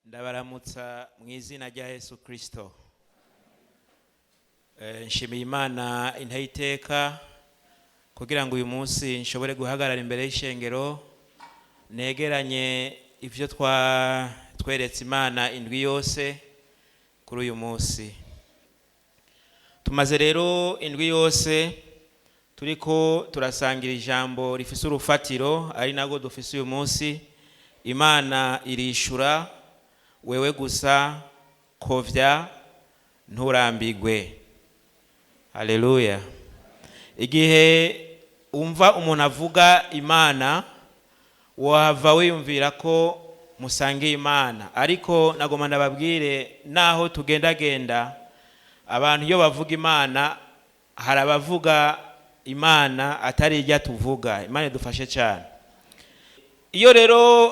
Ndabaramutsa mu izina rya Yesu Kirisito. Nshimiye Imana intayiteka kugira ngo uyu munsi nshobore guhagarara imbere y'ishengero negeranye ibyo tweretse Imana indwi yose kuri uyu munsi. Tumaze rero indwi yose turiko turasangira ijambo rifise urufatiro, ari narwo dufise uyu munsi: Imana irishura, wewe gusa kovya, nturambigwe. Haleluya! Igihe umva umuntu avuga Imana, wahava wiyumvira ko musangiye Imana, ariko nagomba ndababwire, naho tugendagenda, abantu iyo bavuga Imana, hari abavuga Imana atari irya tuvuga. Imana idufashe cyane. Iyo rero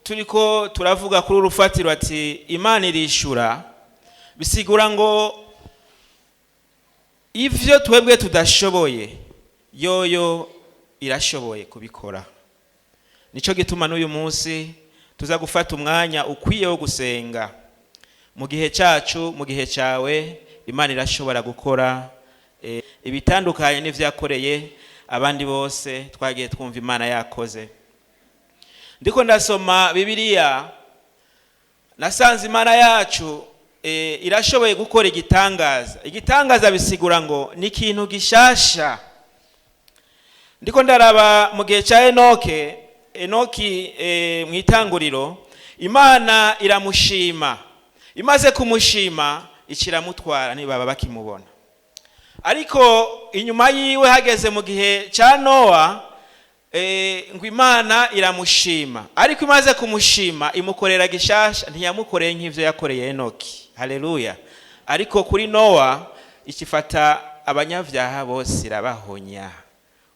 turiko turavuga kuri urufatiro ati Imana irishura, bisigura ngo ivyo twebwe tudashoboye, yoyo irashoboye kubikora. Nico gituma n'uyu munsi tuza gufata umwanya ukwiye wo gusenga. Mu gihe cyacu, mu gihe cyawe, Imana irashobora gukora ibitandukanye n'ivyakoreye abandi bose twagiye twumva Imana yakoze. Ndiko ndasoma Bibiliya, nasanze Imana yacu irashoboye gukora igitangaza. Igitangaza bisigura ngo ni ikintu gishasha. Ndiko ndaraba mu gihe cya Enoke, Enoki, mu itanguriro, Imana iramushima. Imaze kumushima, ikiramutwara, ntibaba bakimubona. Ariko inyuma yiwe, hageze mu gihe cya Nowa, ngo Imana iramushima, ariko imaze kumushima imukorera gishasha, ntiyamukoreye nk'ivyo yakoreye Enoki. Haleluya! Ariko kuri Nowa ikifata abanyabyaha bose irabahonya,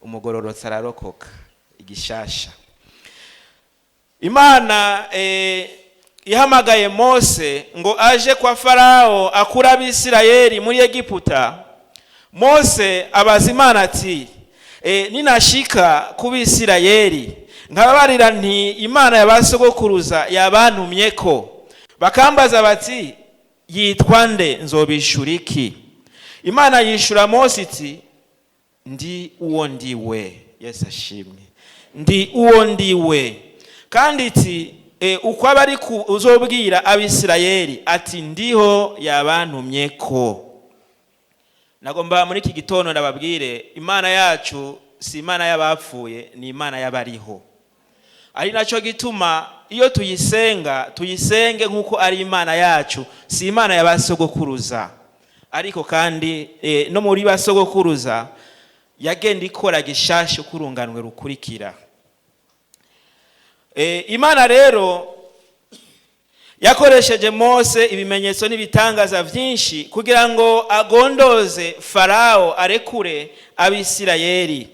umugororotsi ararokoka. Igishasha. Imana ihamagaye Mose ngo aje kwa Farawo akura Abisirayeli muri Egiputa, Mose abaza Imana ati: "Ninashika ku Bisirayeli nkababarira nti Imana ya ba sogokuruza yabantumye ko, bakambaza bati yitwa nde, nzobishura iki?" Imana yishura Mose iti: "Ndi uwo ndiwe." Yesu ashimwe! "Ndi uwo ndiwe." Kandi iti: "Uko aba ari uzobwira Abisirayeli ati ndiho yabantumye ko." Nagomba muri iki gitondo ndababwire, Imana yacu si Imana y'abapfuye, ni Imana y'abariho. Ari nacyo gituma iyo tuyisenga, tuyisenge nk'uko ari Imana yacu, si Imana y'abasogokuruza. Ariko kandi no muri basogokuruza yagenda ikora gishasha uko urunganwe rukurikira. Imana rero yakoresheje Mose ibimenyetso n'ibitangaza byinshi kugira ngo agondoze Farawo arekure Abisirayeli.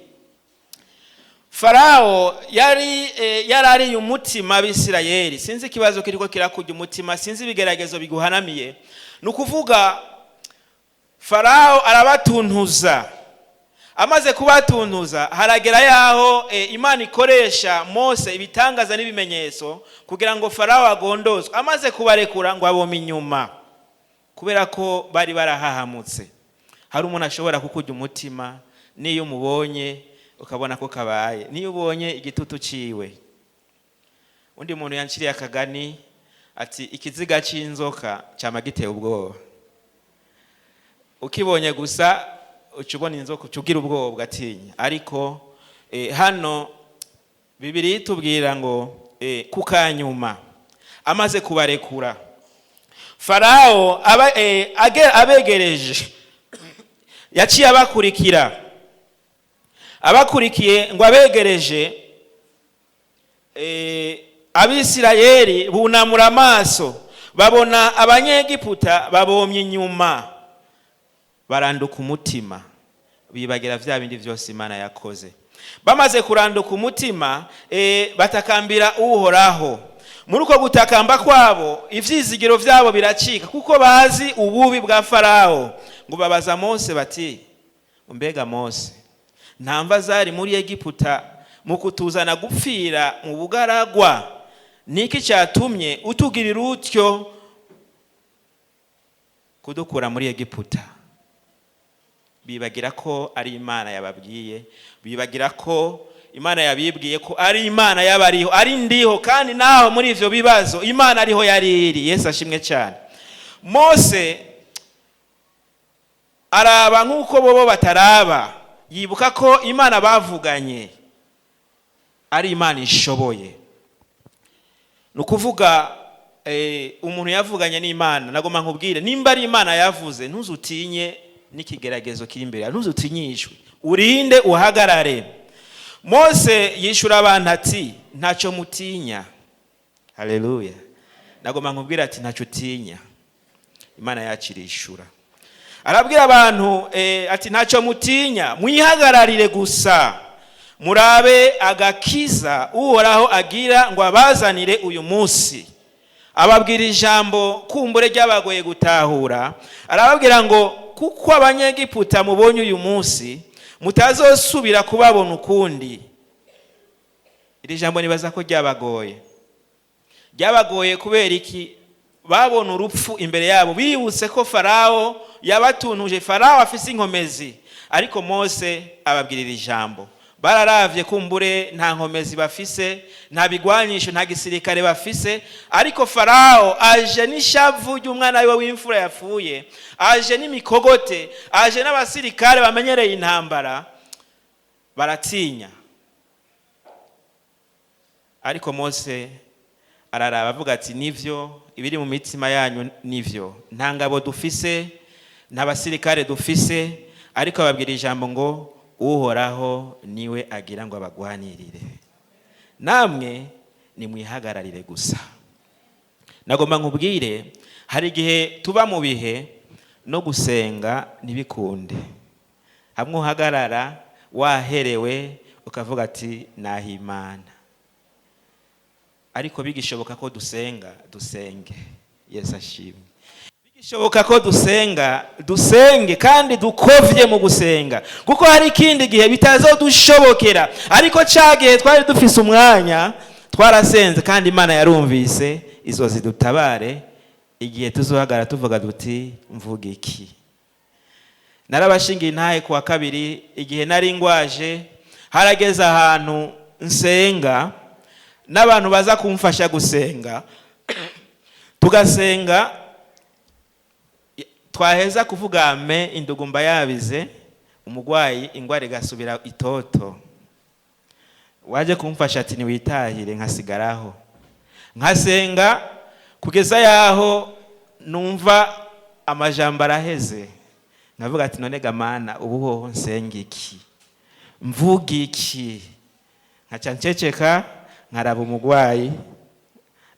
Farawo yari yarariye umutima Abisirayeli. Sinzi ikibazo kiriko kirakurya umutima, sinzi ibigeragezo biguhanamiye. Ni ukuvuga Farawo arabatuntuza. Amaze kubatuntuza, haragera yaho Imana ikoresha Mose ibitangaza n'ibimenyetso kugira ngo Farawo agondozwe. Amaze kubarekura, ngo abome inyuma kubera ko bari barahahamutse. Hari umuntu ashobora kukurya umutima, n'iyo umubonye ukabona ko kabaye, niyo ubonye igitutu ciwe. Undi muntu yanciriye akagani ati: "Ikiziga cy'inzoka cyama giteye ubwoba." Ukibonye gusa uca ubona inzoka, uca ugira ubwoba, ugatinya. Ariko hano Bibiliya itubwira ngo ku kanyuma, amaze kubarekura, Farawo abegereje, yaciye abakurikira. Abakurikiye ngo abegereje, Abisirayeli bunamura amaso, babona Abanyegiputa babomye inyuma. Baranduka umutima, bibagira vya bindi vyose Imana yakoze. Bamaze kuranduka umutima, batakambira Uhoraho. Muri uko gutakamba kwabo, ivyizigiro vyabo biracika, kuko bazi ububi bwa Farawo. Ngo babaza Mose bati: "Mbega Mose, nta mva zari muri Egiputa mu kutuzana gupfira mu bugaragwa? Niki cyatumye utugirira utyo kudukura muri Egiputa?" Bibagira ko ari Imana yababwiye, bibagira ko Imana yabibwiye ko ari Imana y'abariho, ari ndiho, kandi naho muri ivyo bibazo Imana ariho yari iri. Yesu ashimwe cyane. Mose araba nk'uko bobo bataraba, yibuka ko Imana bavuganye ari Imana ishoboye. Ni ukuvuga, umuntu yavuganye n'Imana, nagomba nkubwire, nimba ari Imana yavuze, ntuzutinye n'ikigeragezo kiri imbere yawe, ntuzutinyishwe, urinde uhagarare. Mose yishura abantu ati: "Ntacyo mutinya." Haleluya! Nagomba nkubwire ati: "Ntacyo utinya." Imana yacu irishura, arabwira abantu ati: "Ntacyo mutinya, mwihagararire gusa, murabe agakiza Uhoraho agira ngo abazanire uyu munsi." Ababwira ijambo kumbure ryabagoye gutahura. Arababwira ngo: "Kuko Abanyegiputa mubonye uyu munsi, mutazosubira kubabona ukundi." Iri jambo nibaza ko ryabagoye. Ryabagoye kubera iki? Babona urupfu imbere yabo, bibutse ko Farawo yabatunuje, Farawo afise inkomezi. Ariko Mose ababwirira ijambo. Bararavye, kumbure nta nkomezi bafise, nta bigwanyisho, nta gisirikare bafise, ariko Farawo aje n'ishavu ry'umwana wiwe w'imfura yapfuye, aje n'imikogote, aje n'abasirikare bamenyereye intambara. Baratinya. Ariko Mose araraba, avuga ati: "Nivyo, ibiri mu mitima yanyu nivyo, nta ngabo dufise, nta basirikare dufise." Ariko ababwira ijambo ngo: "Uhoraho niwe agira ngo abagwanirire, namwe nimwihagararire gusa." Nagomba nkubwire, hari igihe tuba mu bihe no gusenga ntibikunde, hamwe uhagarara waherewe, ukavuga ati: "Nahimana." Ariko bigishoboka ko dusenga, dusenge. Yesu ashimwe. Bigishoboka ko dusenga, dusenge kandi dukovye mu gusenga, kuko hari ikindi gihe bitazodushobokera. Ariko ca gihe twari dufise umwanya, twarasenze kandi Imana yarumvise. Izo zidutabare igihe tuzohagara tuvuga duti: "Mvuga iki?" Narabashingiye intahe kuwa kabiri, igihe nari ngwaje, harageze ahantu nsenga n'abantu baza kumfasha gusenga, tugasenga, twaheza kuvuga ame, indugumba yabize umurwayi, ingwara igasubira itoto. Waje kumfasha ati: "Niwitahire." Nkasigaraho nkasenga kugeza yaho numva amajambo araheze, nkavuga ati: "None gamana, ubu hoho nsenga iki? Mvuga iki?" Nkaca nceceka, nkaraba umurwayi,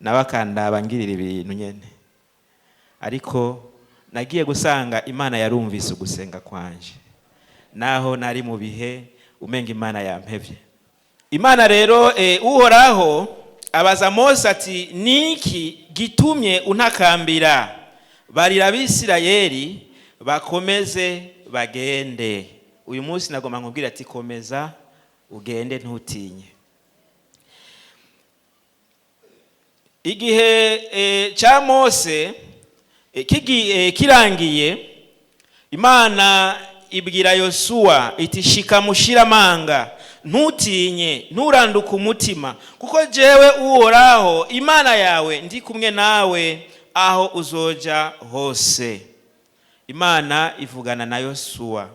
nawe akandaba ngirira ibintu nyene. Ariko nagiye gusanga Imana yarumvise ugusenga kwanje, naho nari mu bihe umenga Imana yampevye. Imana rero, Uhoraho abaza Mose ati: "Niki gitumye untakambira? Barira Abisirayeli bakomeze bagende." Uyu munsi nagomba nkubwira ati: "Komeza ugende, ntutinye." Igihe cya Mose kirangiye, Imana ibwira Yosuwa iti: "Shika mushiramanga, ntutinye, nturanduke umutima, kuko jewe Uhoraho Imana yawe ndi kumwe nawe aho uzoja hose." Imana ivugana na Yosuwa.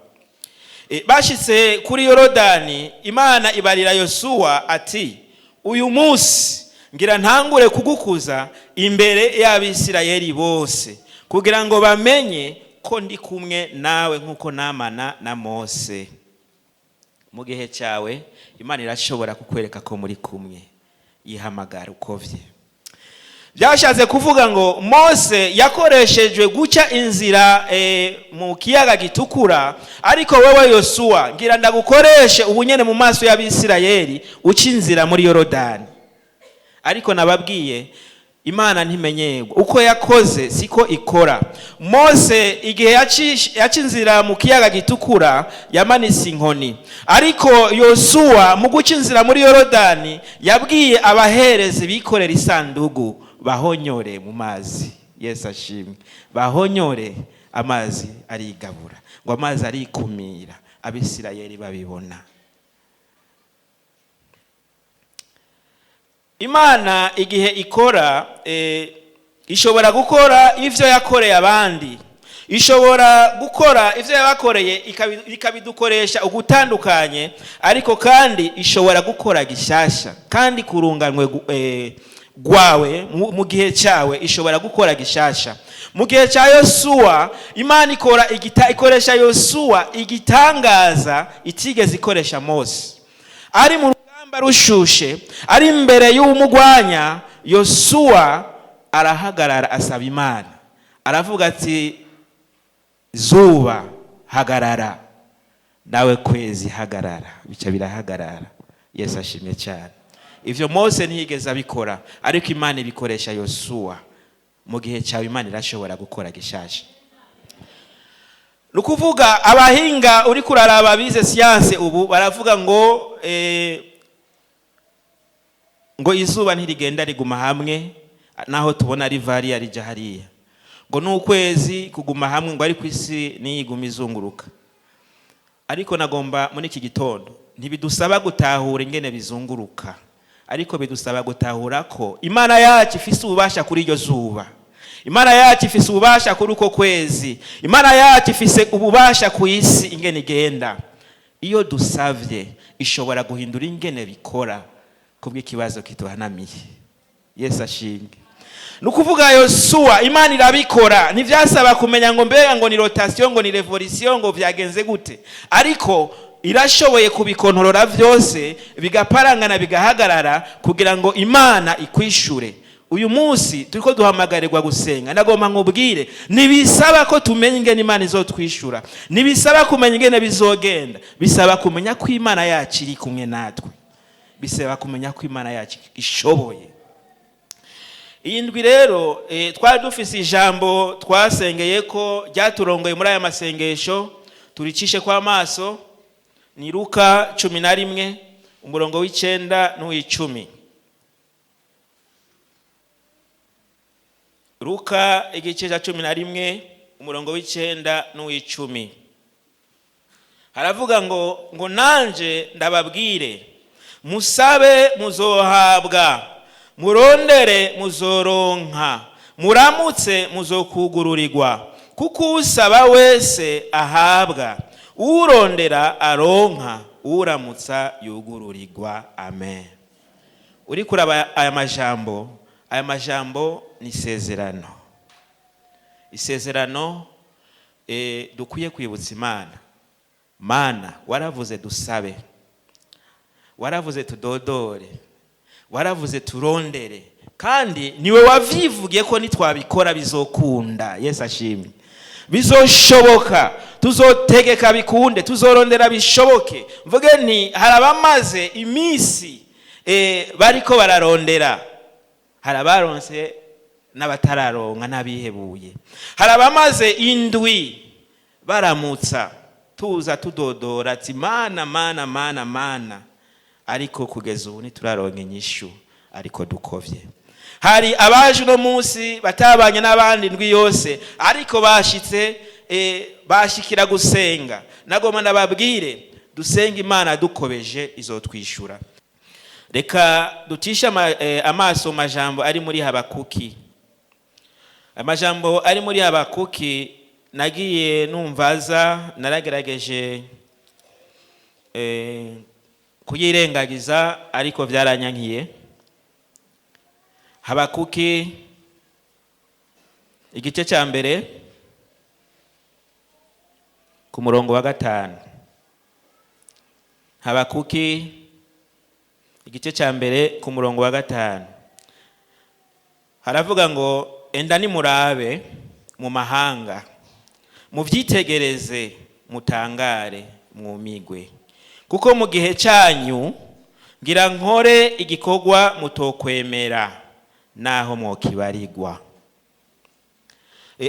Bashitse kuri Yorodani, Imana ibarira Yosuwa ati: "Uyu munsi ngira ntangure kugukuza imbere y'Abisirayeli bose, kugira ngo bamenye ko ndi kumwe nawe nk'uko namana na Mose." Mu gihe cyawe Imana irashobora kukwereka ko muri kumwe. Yihamagara ukovye. Byashatse kuvuga ngo Mose yakoreshejwe guca inzira mu kiyaga gitukura, ariko wowe Yosuwa ngira ndagukoreshe ubunyene mu maso y'Abisirayeli uca inzira muri Yorodani. Ariko nababwiye, Imana ntimenyerwa, uko yakoze siko ikora. Mose igihe yaca inzira mu kiyaga gitukura yamanitse inkoni, ariko Yosuwa mu guca inzira muri Yorodani yabwiye abaherezi bikorera isandugu bahonyore mu mazi. Yesu ashimwe. Bahonyore, amazi arigabura, ngo amazi arikumira, Abisirayeli babibona. Imana igihe ikora, ishobora gukora ivyo yakoreye abandi, ishobora gukora ivyo yabakoreye ikabidukoresha ugutandukanye, ariko kandi ishobora gukora gishasha kandi kurunganwe gwawe mu gihe cyawe ishobora gukora gishasha. Mu gihe cya Yosuwa Imana ikora ikoresha Yosuwa igitangaza itigeze ikoresha Mose. Ari mu rugamba rushushe, ari imbere y'umugwanya, Yosuwa arahagarara asaba Imana, aravuga ati zuba hagarara, nawe kwezi hagarara, bica birahagarara. Yesu ashimye cyane. Ivyo Mose ntiyigeze abikora, ariko Imana ibikoresha Yosuwa. Mu gihe cyawe Imana irashobora gukora gishasha. Ni ukuvuga abahinga uri kuraraba bize siyanse ubu baravuga ngo ngo izuba ntirigenda riguma hamwe, naho tubona riva hariya rija hariya, ngo n'ukwezi kuguma hamwe, ngo ariko isi niyiguma izunguruka. Ariko nagomba muri iki gitondo, ntibidusaba gutahura ingene bizunguruka, ariko bidusaba gutahura ko Imana yacu ifise ububasha kuri iryo zuba, Imana yacu ifise ububasha kuri uko kwezi, Imana yacu ifise ububasha ku isi ingene igenda. Iyo dusavye ishobora guhindura ingene bikora kubw'ikibazo kituhanamiye. Yesu ashimwe. Ni ukuvuga Yosuwa Imana irabikora, ntivyasaba kumenya ngo mbega ngo ni rotation, ngo ni revolution, ngo vyagenze gute, ariko irashoboye kubikontorora vyose bigaparangana bigahagarara kugira ngo Imana ikwishure. Uyu munsi turiko duhamagarirwa gusenga, ndagomba nkubwire, ntibisaba ko tumenya ingene Imana izotwishura, ntibisaba kumenya ingene bizogenda, bisaba kumenya ko Imana yacu iri kumwe natwe, bisaba kumenya ko Imana yacu ishoboye. Iyi ndwi rero twari dufise ijambo twasengeye ko ryaturongoye muri aya masengesho, turicishe kwa maso. Ni Luka 11 umurongo w'icenda n'uw'icumi. Luka igice cya 11 umurongo w'icenda n'uw'icumi haravuga ngo nanje ndababwire, musabe muzohabwa, murondere muzoronka, muramutse muzokugururirwa, kuko usaba wese ahabwa, urondera aronka, uramutsa yugururirwa. Amen. Uri kuraba aya majambo, aya majambo ni isezerano. Isezerano dukwiye kwibutsa Imana. Mana, waravuze dusabe, waravuze tudodore, waravuze turondere, kandi niwe wavyivugiye ko nitwabikora bizokunda. Yesu ashimwe. Bizoshoboka, tuzotegeka bikunde, tuzorondera bishoboke. Mvuge nti hari abamaze iminsi bariko bararondera, hari abaronse n'abatararonka n'abihebuye, hari abamaze indwi baramutsa tuza tudodora ati mana mana mana mana, ariko kugeza ubu ntituraronka inyishu, ariko dukovye. Hari abaje uno munsi batabanye n'abandi indwi yose, ariko bashitse bashikira gusenga. Nagomba ndababwire, dusenga Imana dukobeje izotwishura. Reka dutishe amaso majambo ari muri Habakuki. Amajambo ari muri Habakuki nagiye numvaza, naragerageje kuyirengagiza, ariko vyaranyankiye. Habakuki igice cya mbere ku murongo wa 5. Habakuki igice cya mbere ku murongo wa 5 Haravuga ngo: "Enda nimurabe mu mahanga, muvyitegereze, mutangare, mwumigwe, kuko mu gihe cyanyu ngira nkore igikorwa mutokwemera naho mwokibarigwa."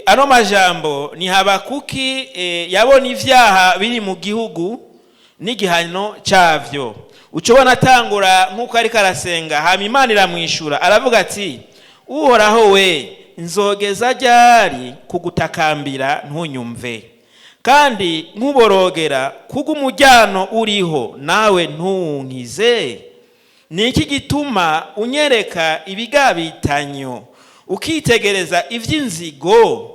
Ano majambo ni Habakuki, yabona ivyaha biri mu gihugu n'igihano cyavyo. Ucobona atangura nk'uko ariko arasenga, hama Imana iramwishura. Aravuga ati: "Uhoraho we, nzogeza ryari kugutakambira ntunyumve, kandi nkuborogera kubw'umujyano uriho, nawe ntunkize? Ni iki gituma unyereka ibigabitanyo, ukitegereza iby'inzigo?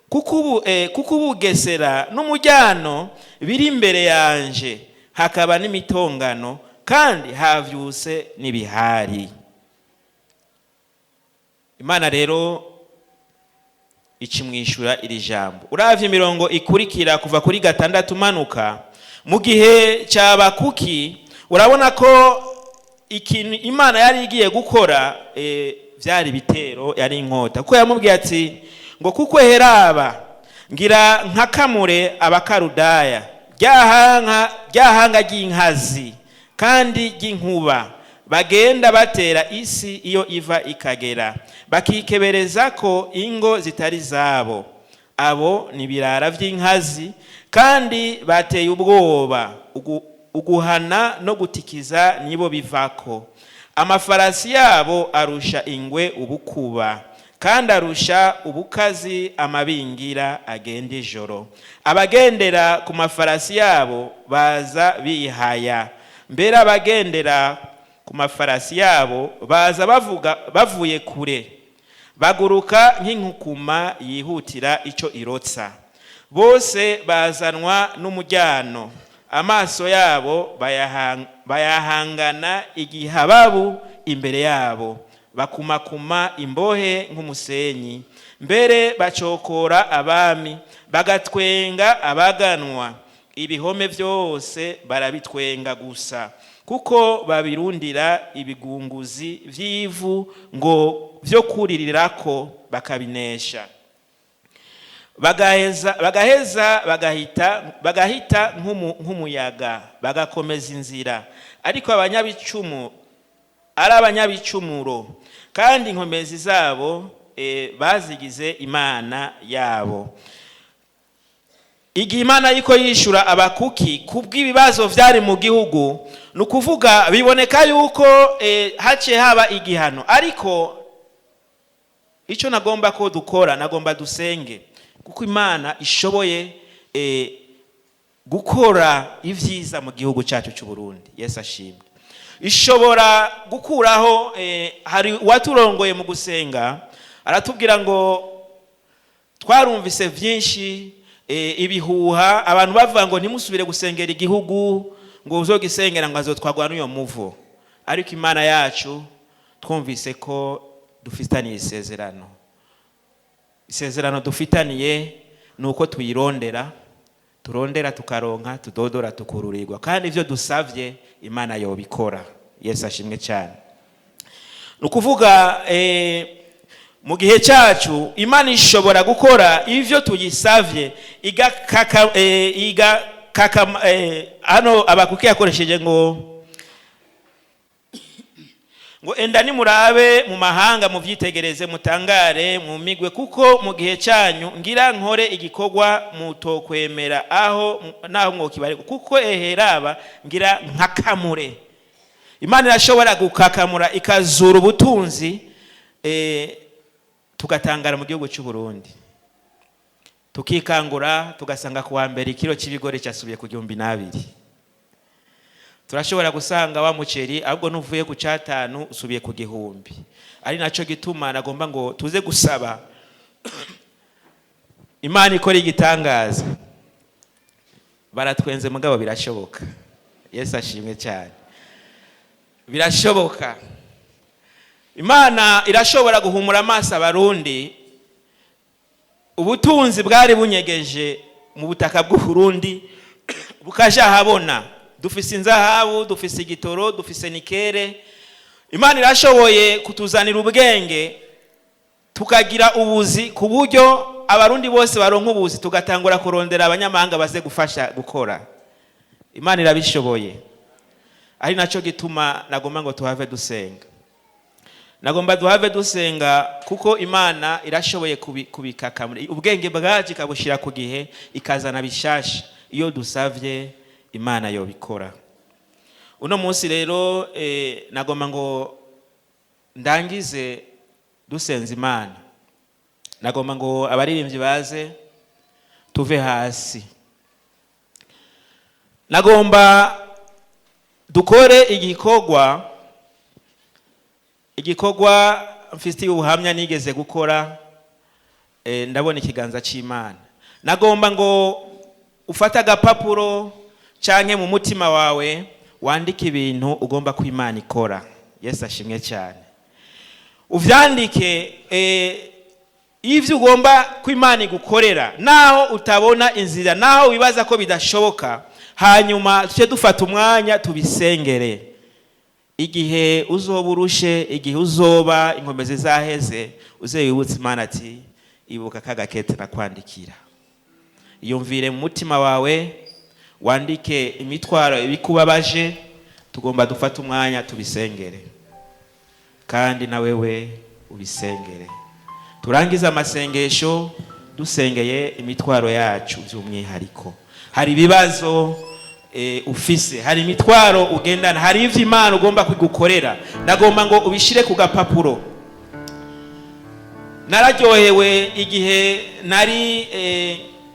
Kuko ubugesera n'umujyano biri imbere yanje, hakaba n'imitongano, kandi havyuse n'ibihari." Imana rero ikimwishura iri jambo. Uravye imirongo ikurikira kuva kuri 6 umanuka, mu gihe cya Habakuki, urabona ko ikintu Imana yari igiye gukora byari ibitero, yari inkota, kuko yamubwiye ati ngo: "Kuko heraba, ngira nkakamure Abakarudaya, ryahanga ry'inkazi kandi ry'inkuba, bagenda batera isi iyo iva ikagera, bakikebereza ko ingo zitari zabo. Abo ni ibirara by'inkazi kandi bateye ubwoba. Uguhana no gutikiza nibo bivako. Amafarasi yabo arusha ingwe ubukuba, kandi arusha ubukazi amabingira agenda ijoro. Abagendera ku mafarasi yabo baza bihaya, mbere abagendera ku mafarasi yabo baza bavuga bavuye kure, baguruka nk'inkukuma yihutira icyo irotsa. Bose bazanwa n'umujyano, amaso yabo bayahangana igihababu imbere yabo, bakumakuma imbohe nk'umusenyi, mbere bacokora abami, bagatwenga abaganwa. Ibihome byose barabitwenga gusa, kuko babirundira ibigunguzi vy'ivu ngo vyo kuririrako, bakabinesha, bagaheza bagahita nk'umuyaga, bagakomeza inzira. Ariko abanyabicumu ari abanyabicumuro, kandi inkomezi zabo bazigize imana yabo." Igihe Imana ariko yishura Habakuki kubw'ibibazo vyari mu gihugu, ni ukuvuga biboneka yuko haciye haba igihano. Ariko icyo nagomba ko dukora, nagomba dusenge, kuko Imana ishoboye gukora ibyiza mu gihugu cyacu cy'u Burundi. Yesu ashimwe. Ishobora gukuraho. Hari uwaturongoye mu gusenga, aratubwira ngo twarumvise byinshi, ibihuha, abantu bavuga ngo ntimusubire gusengera igihugu, ngo uzogisengera ngo azotwagwa n'uyo muvo. Ariko Imana yacu twumvise ko dufitaniye isezerano. Isezerano dufitaniye ni uko tuyirondera, turondera tukaronka, tudodora tukururirwa, kandi ibyo dusabye Imana yobikora. Yesu ashimwe cyane. Ni ukuvuga mu gihe cyacu Imana ishobora gukora ivyo tuyisavye, igakaka igakaka. Hano Habakuki yakoresheje ngo: "Enda nimurabe mu mahanga, muvyitegereze, mutangare, mumigwe, kuko mu gihe cyanyu ngira nkore igikorwa mutokwemera aho naho mwokibariko, kuko eheraba, ngira nkakamure." Imana irashobora gukakamura, ikazura ubutunzi, tugatangara mu gihugu cy'u Burundi, tukikangura tugasanga ku wa mbere ikiro cy'ibigori cyasubiye ku 2000. Turashobora gusanga wa muceri ahubwo nuvuye ku 5 usubiye ku 1000. Ari nacyo gituma nagomba ngo tuze gusaba Imana ikora igitangaza. Baratwenze, mugabo birashoboka. Yesu ashimwe cyane. Birashoboka. Imana irashobora guhumura amaso Abarundi, ubutunzi bwari bunyegeje mu butaka bw'Uburundi bukaja ahabona. Dufise inzahabu, dufise igitoro, dufise nickel. Imana irashoboye kutuzanira ubwenge. Tukagira ubuzi ku buryo Abarundi bose baronka ubuzi, tugatangura kurondera abanyamahanga baze gufasha gukora. Imana irabishoboye. Ari nacyo gituma nagomba ngo tuhave dusenga, nagomba duhave dusenga, kuko Imana irashoboye kubikakamura ubwenge bwacu, ikabushyira ku gihe, ikazana bishasha. Iyo dusavye, Imana yobikora. Uno munsi rero nagomba ngo ndangize dusenze Imana. Nagomba ngo abaririmbyi baze, tuve hasi. Nagomba dukore igikorwa mfitiye ubuhamya nigeze gukora, ndabona ikiganza cy'Imana. Nagomba ngo ufate agapapuro canke mu mutima wawe wandike ibintu ugomba ko Imana ikora. Yesu ashimwe cyane. Uvyandike ivyo ugomba ko Imana igukorera, naho utabona inzira, naho wibaza ko bidashoboka. Hanyuma tuce dufata umwanya tubisengere. Igihe uzoba urushe, igihe uzoba inkomezi zaheze, uze wibutse Imana ati: "Ibuka kagakete nakwandikira." Yumvire mu mutima wawe, wandike imitwaro, ibikubabaje. Tugomba dufate umwanya tubisengere, kandi na wewe ubisengere. Turangize amasengesho dusengeye imitwaro yacu by'umwihariko. Hari ibibazo ufise, hari imitwaro ugendana, hari ivyo Imana ugomba kugukorera. Ndagomba ngo ubishire ku gapapuro. Nararyohewe igihe nari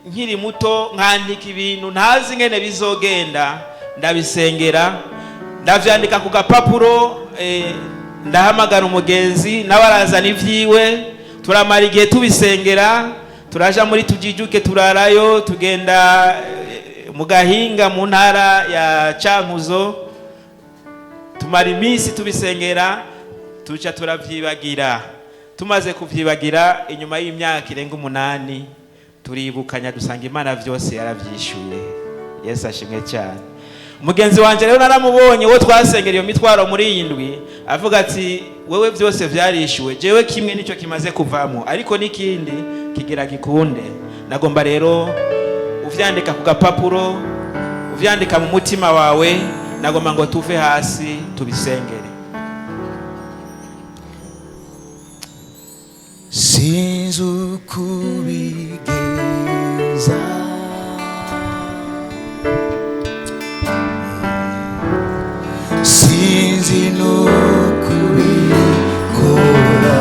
nkiri muto, nkandika ibintu ntazi ngene bizogenda, ndabisengera, ndavyandika ku gapapuro, ndahamagara umugenzi, nawe arazana ivyiwe, turamara igihe tubisengera. Turaja muri Tujijuke, turarayo, tugenda mu Gahinga mu ntara ya Cankuzo, tumara iminsi tubisengera, tuca turavyibagira. Tumaze kuvyibagira, inyuma y'imyaka irenga 8, turibukanya, dusanga Imana vyose yaravyishuye. Yesu ashimwe cyane. Mugenzi wanje rero naramubonye, uwo twasengera iyo mitwaro muri iyi ndwi, avuga ati: "Wewe byose vyarishuwe, jewe kimwe nicyo kimaze kuvamo, ariko n'ikindi kigira gikunde." Nagomba rero uvyandika ku gapapuro, uvyandika mu mutima wawe. Nagomba ngo tuve hasi tubisengere. Sinzi uko ubigenza, sinzi n'uko ubikora,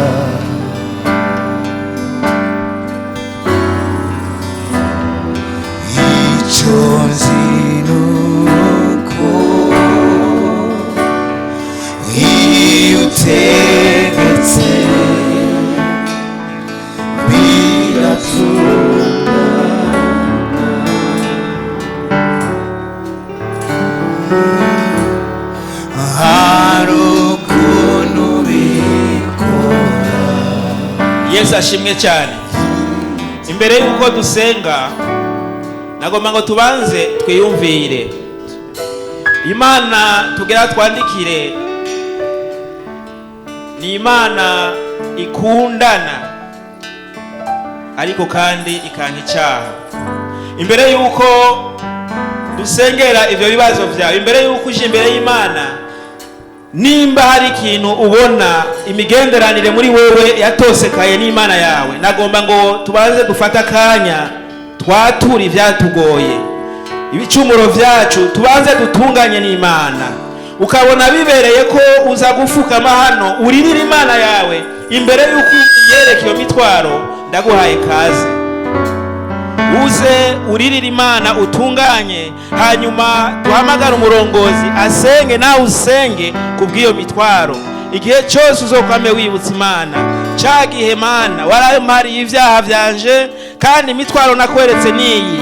icyo nzi ni uko iyo utegetse biratungana. Hari ukuntu ubikora. Yesu ashimwe cyane. Imbere y'uko dusenga, nagomba ngo tubanze twiyumvire Imana tugera twandikire. Ni Imana ikundana, ariko kandi ikanka icyaha. Imbere y'uko dusengera ibyo bibazo byawe, imbere y'uko uje imbere y'Imana, nimba hari ikintu ubona imigenderanire muri wewe yatosekaye n'Imana yawe, nagomba ngo tubanze dufate akanya twature ibyatugoye, ibicumuro byacu, tubanze dutunganye n'Imana. Ukabona bibereye ko uza gufukama hano uririra Imana yawe imbere y'uko yereka iyo mitwaro, ndaguhaye kaze, uze uririre Imana, utunganye. Hanyuma duhamagare umurongozi asenge, nawe usenge ku bw'iyo mitwaro. Igihe cyose uzokwame wibutsa Imana cya gihe: "Mana, warampariye ibyaha byanje, kandi imitwaro nakweretse niyi."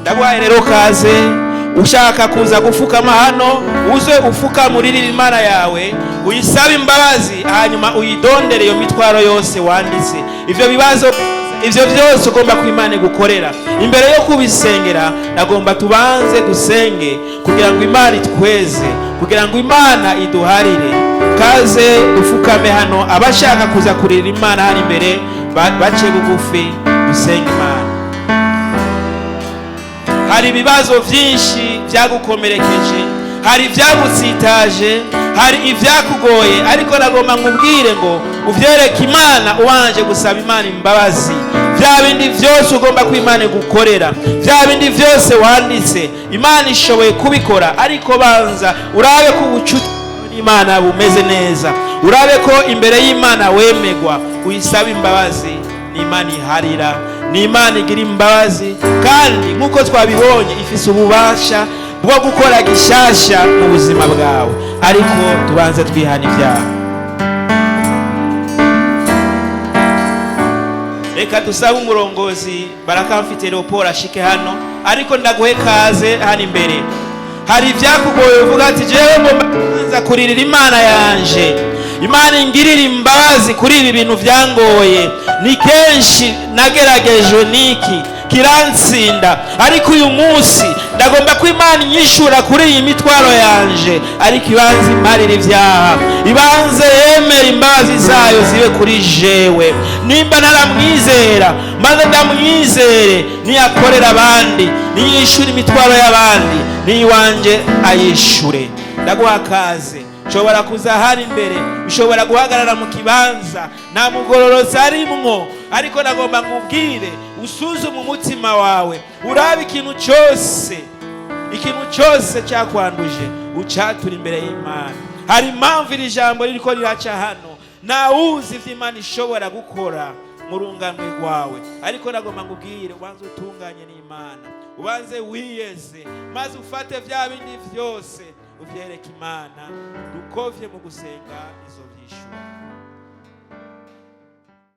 Ndaguhaye rero kaze. Ushaka kuza gufukama hano, uze ufukama, uririre Imana yawe, uyisabe imbabazi, hanyuma uyidondere iyo mitwaro yose wanditse, ivyo bibazo, ivyo byose ugomba ko Imana igukorera. Imbere yo kubisengera, nagomba tubanze dusenge kugira ngo Imana itweze, kugira ngo Imana iduharire. Kaze dufukame hano. Abashaka kuza kurira Imana hano imbere bace bugufi, dusenge Imana. Hari ibibazo byinshi byagukomerekeje, hari ibyagutsitaje, hari ibyakugoye, ariko nagomba nkubwire ngo ubyereke Imana ubanje gusaba Imana imbabazi. Bya bindi byose ugomba ko Imana igukorera, bya bindi byose wanditse, Imana ishoboye kubikora, ariko banza urabe ko ubucuti n'Imana bumeze neza, urabe ko imbere y'Imana wemegwa, uyisaba imbabazi. Ni Imana iharira, ni Imana igira imbabazi, kandi nk'uko twabibonye ifise ububasha bwo gukora gishasha mu buzima bwawe, ariko tubanze twihana ibyaha. Reka dusabe umurongozi Barakamfite Leopold ashike hano, ariko ndaguhe kaze hano imbere. Hari ibyakugoye, uvuga ati: "Jewe ngomba kubanza kuririra Imana yanje, Imana ingirira imbabazi kuri ibi bintu byangoye. Ni kenshi nageragejwe n'iki kirantsinda, ariko uyu munsi ndagomba ko Imana inyishura kuri iyi mitwaro yanje, ariko ibanze imparire ibyaha, ibanze yemere imbabazi zayo zibe kuri jewe. Nimba naramwizera, maze ndamwizere, niyakorera abandi, niyishyura imitwaro y'abandi, n'iwanjye ayishure." Ndaguha kaze. Ushobora kuza hano imbere, ushobora guhagarara mu kibanza, nta mugororotsi arimwo, ariko nagomba nkubwire usuzume umutima wawe, urabe ikintu cyose, ikintu cyose cyakwanduje, ucatura imbere y'Imana. Hari impamvu iri jambo ririko riraca hano. Ntawuzi ivyo Imana ishobora gukora mu runganwe rwawe, ariko nagomba nkubwire ubanze utunganye n'Imana, ubanze wiyeze, maze ufate vya bindi vyose uvyereke Imana. Dukovye mu gusenga, izovyishura.